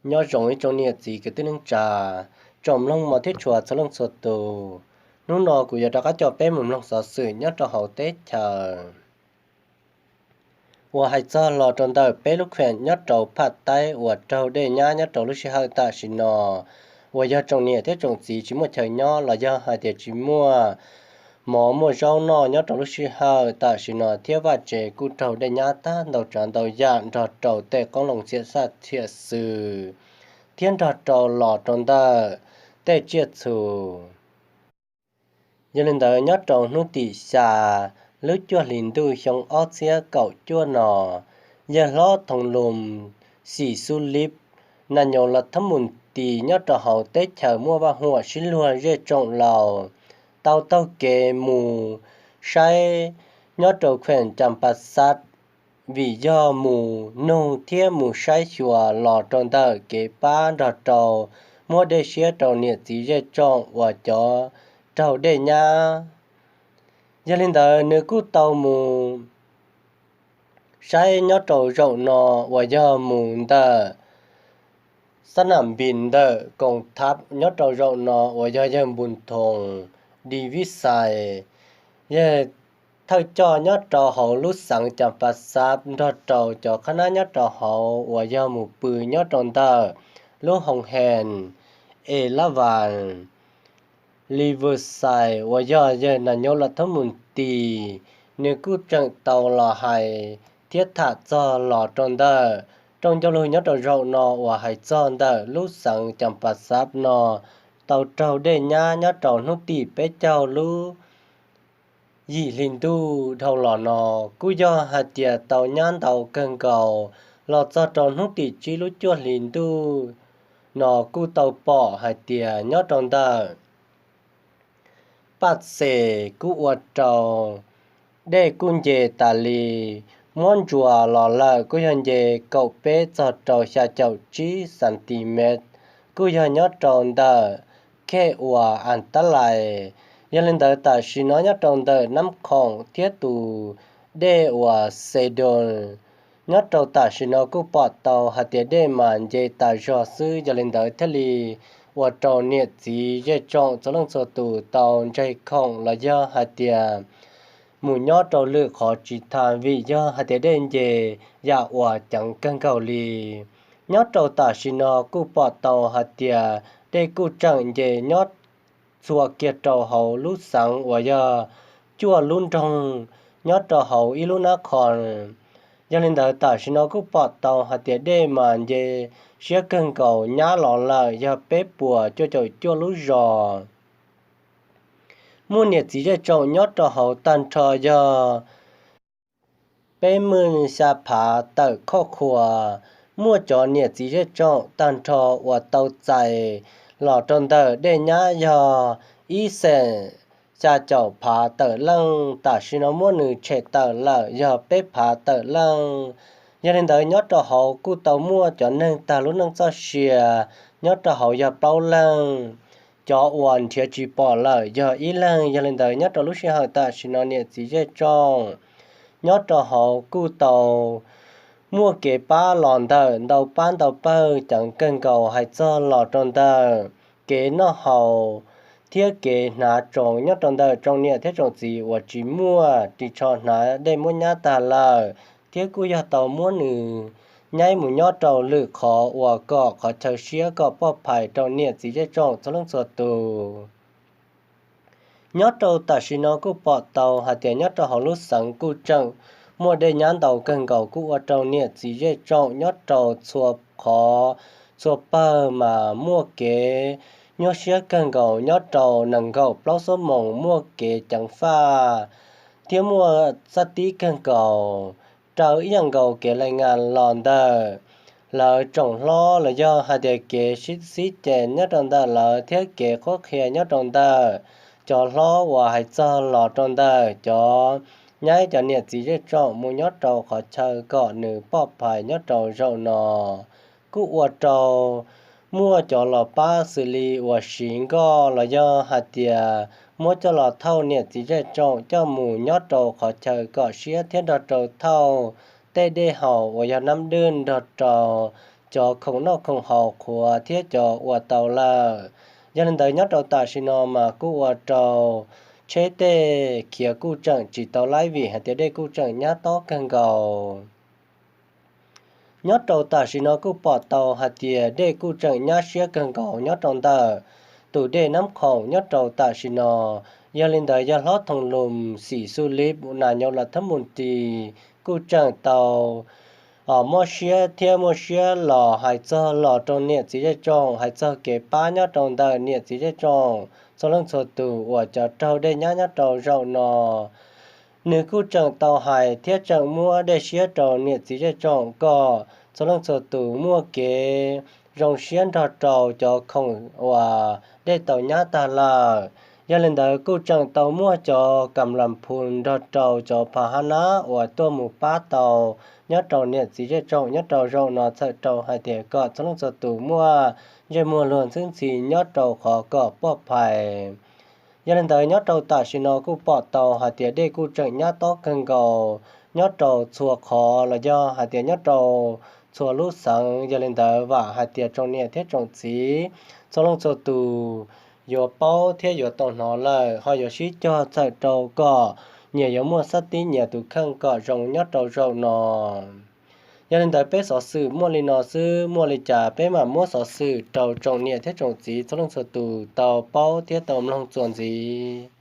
Nyob zoo ib tsoom niam txiv kwv tij neej tsa, tsoom mloog mos thiab tshua txhua leej txhua tus. Hnub no kuv yuav rov qab coj peb mus mloog xov xwm nyob rau hauv teb chaws uas hais txog los rau ntawm peb lub khueem nyob rau Phaj Taib uas raug dej nyab nyob rau lub sij hawm tam sim no, uas yog tsoom niam thiab tsoom txiv tsis muaj chaw nyob los yog hais tias tsis muaj mov muaj zaub noj nyob rau lub sij hawm tam sim no thiab vaj tsev kuj raug dej nyab tag ntau tsav ntau yam nrog rau tej qoob loo txhiaj xaj txhiaj xwm thiab nrog rau los rau ntawm tej tsiaj txhu. Yog li ntawd nyob rau hnub tim xya lub cuaj hlis ntuj xyoo ob txhiab kaum cuaj no, yawg hlob Thoo Loos Xim Xub Lib, nas nyos los thab mus tis nyob rau hauv teb chaws muaj vaj huam sib luag zej tsoom laus, tau taug kev mus saib nyob rau khueem Cas Pas Xab, vim yog mus noog thiab mus saib xyuas los rau ntawm kev pab nrog rau muab dej siab rau niam txiv zej tsoom uas cov raug dej nyab. Yog li ntawd nws kuj tau mus saib nyob rau zaum no uas yog mus ntawm xab nam npis ntawm koom thab nyob rau zaum no uas yog yawg Npus Thoos Di Vib Xais, yawg thawj coj nyob rau hauv lub xeev Cas Pas Xab nrog rau cov qhab nab nyob rau hauv uas yog mus pw nyob rau ntawm lub hoo hees Es Lab Vas Li Vwm Xais uas yog yawg nas nyos los thab mus tis, nws kuj tseem tau los hais thiab tham txog los rau ntawm rooj ncauj lug nyob rau zaum no uas hais txog ntawm lub xeev Cas Pas Xab no tau raug dej nyab nyob rau hnub tim peb caug lub yim hli ntuj dhau los no, kuj yog hais tias tau nyab ntau kawg nkaus los txog rau hnub tim tsib lub cuaj hli ntuj no kuj tau pom hais tias nyob rau ntawm Paj Xes kuj ua rau dej kuj nce tas li, muab ntsuas los lawm kuj yog nce kaum peb txog rau xya caum tsib xas tis mev, kuj yog nyob rau ntawm khej uas As Tab Lais. Yog li ntawd tam sim no nyob rau ntawm Nab Khoom thiab tus dej uas Xes Doos, nyob rau tam sim no kuj pom tau hais tias dej mas nce tas zog xwb. Yog li ntawd thiaj li ua rau niam txiv zej tsoom txhua leej txhua tus tau ntseg khoom los yog hais tias mus nyob rau lwm qhov tsis tau vim yog hais tias dej nce yam uas ceev kawg nkaus li. Nyob rau tam sim no kuj pom tau hais tias dej kuj tseem nce nyob txhua kiag rau hauv lub xeev uas yog cuaj lub nroog nyob rau hauv ib lub nab khoos. Yog li ntawd tam sim no kuj pom tau hais tias dej mas nce siab kawg nkaus nyab los lawm yog peb puas cuaj caum cuaj lub zos. Muaj niam txiv zej tsoom nyob rau hauv tag nrho yog peb maj xya phav tawm khoj khua. Muaj cov niam txiv zej tsoom tag nrho uas tau txais los rau ntawm dej nyab yog ib xees xya caum phav tawm leej, tam sim no muab nws tshem tawm lawm yog peb phav tawm leej. Yog li ntawd nyob rau hauv kuj tau muaj cov neeg tag lub neej txoj sia nyob rau hauv yog plaub leeg, cov uas nrhiav tsis pom lawm yog ib leeg. Yog li ntawd nyob rau lub sij hawm tam sim no niam txiv zej tsoom nyob rau hauv kuj tau muaj kev pab los ntawm ntau pab ntau pawg ceev kawg nkaus hais txog los rau ntawm kev noj haus thiab kev hnav tsoos nyob rau ntawm tsoom niam thiab tsoom txiv uas tsis muaj ris tsho hnav dej muab nyab tag lawm, thiab kuj yog tau muab nws nyaib mus nyob rau lwm qhov uas kom qhov chaw siab kom poj phais rau niam txiv zej tsoom txhua leej txhua tus. Nyob rau tam sim no kuj pom tau hais tias nyob rau hauv lub xeev kuj tseem muaj dej nyab ntau kawg nkaus kuj ua rau niam txiv zej tsoom nyob rau txhua qhov txhua pawg mas muaj kev nyuaj siab kawg nkaus. Nyob rau nees nkaum plaub xuab moos muaj kev ceev faj thiab muaj xab tib kawg nkaus, raws ib yam nkaus kev lais ngas los ntawm lawv tsoom hlob los yog hais tias kev sib xib ces nyob rau ntawm lawv thiab kev qhuab qhia nyob rau ntawm cov hlob uas hais txog los rau ntawm cov nyaib cov niam txiv zej tsoom mus nyob rau qhov chaw kom nws poj phais nyob rau zaum no. Kuj ua rau muaj cov los pab xws li uas siv nkoj los yog hais tias muab coj los thauj niam txiv zej tsoom coj mus nyob rau qhov chaw kom siab thiab nrog rau thauj tej dej haus uas yog nab dwj nrog rau cov khoom noj khoom haus qhuav thiab cov ua tau lawm. Yog li ntawd nyob rau tam sim no mas kuj ua rau tsheb dej khiav kuj tseem tsis tau laib vim hais tias dej kuj tseem nyab tob kawg nkaus. Nyob rau tam sim no kuj pom tau hais tias dej kuj tseem nyab siab kawg nkaus nyob rau ntawm tus dej Nab Khoom nyob rau tam sim no. Yog li ntawd yog hlob Thoom Lus xim xu li nas nyob los thab mus ris kuj tseem tau mob siab thiab muaj siab los hais txog los rau niam txiv zej tsoom, hais txog kev pab nyob rau ntawm niam txiv zej tsoom txhua leej txhua tus uas cov raug dej nyab nyob rau zaum no. Nws kuj tseem tau hais thiab tseem muab dej siab rau niam txiv zej tsoom kom txhua leej txhua tus muaj kev zoo siab nrog rau cov khoom uas dej tau nyab tag lawm. Yog li ntawd kuj tseem tau muaj cov kam lam phu nrog rau cov pha hab nab uas tuaj mus pab tau nyob rau niam txiv zej tsoom nyob rau zaum no txhawm rau hais tias kom txhua leej txhua tus muaj ntsej muag luag ntxhwb ntxhi nyob rau qhov kom poj phais. Yog li ntawd nyob rau tam sim no kuj pom tau hais tias dej kuj tseem nyab tob kawg nkaus nyob rau txhua qhov los yog hais tias nyob rau txhua lub xeev. Yog li ntawd vam hais tias tsoom niam thiab tsoom txiv txhua leej txhua tus yuav paub thiab yuav tau hnov lawm ho yuav sib cog txhawm rau kom nyias yuav muaj sab tib nyias tus kheej kom zoo nyob rau zaum no. Yog li ntawd peb xov xwm muaj li no xwb, muaj li cas peb mam muab xov xwm rau tsoom niam thiab tsoom txiv txhua leej txhua tus tau paub thiab tau mloog txuas ntxiv.